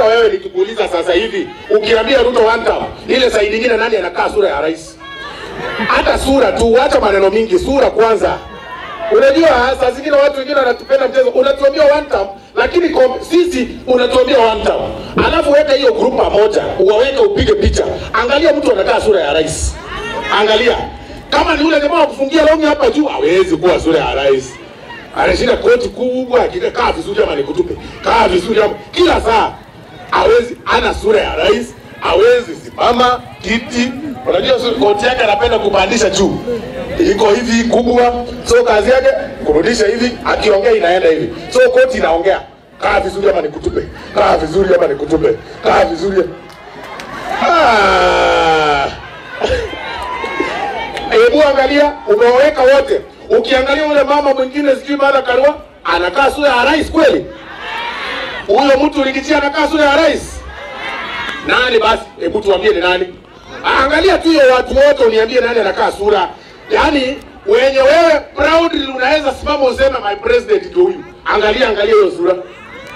wewe nikikuuliza sasa hivi, ukiambia Ruto one term, ile side nyingine nani anakaa sura ya rais? Hata sura tu, acha maneno mingi, sura kwanza. Unajua saa zingine watu wengine wanatupenda mchezo, unatuambia one term, lakini sisi unatuambia one term. Alafu weka hiyo group pamoja, uwaweke upige picha. Angalia mtu anakaa sura ya rais. Angalia. Kama ni yule jamaa wa kufungia longi hapa juu, hawezi kuwa sura ya rais. Anashinda koti kubwa, akikaa vizuri ama nikutupe. Kaa vizuri ama kila saa. Hawezi, ana sura ya rais, hawezi simama kiti. Unajua koti yake anapenda kupandisha juu. Iko hivi kubwa, so kazi yake kurudisha hivi, akiongea inaenda hivi. So koti inaongea. Kaa vizuri ama nikutupe. Kaa vizuri ama nikutupe. Kaa vizuri. Ah. Hebu angalia, umeweka wote. Ukiangalia yule mama mwingine sijui Martha Karua, anakaa sura ya rais kweli? Huyo mtu ulikitia anakaa sura ya rais? Nani basi? Hebu tuambie ni nani? Angalia tu hiyo watu wote uniambie nani anakaa sura. Yaani wenye wewe proudly unaweza simama useme my president ndio huyu. Angalia, angalia hiyo sura.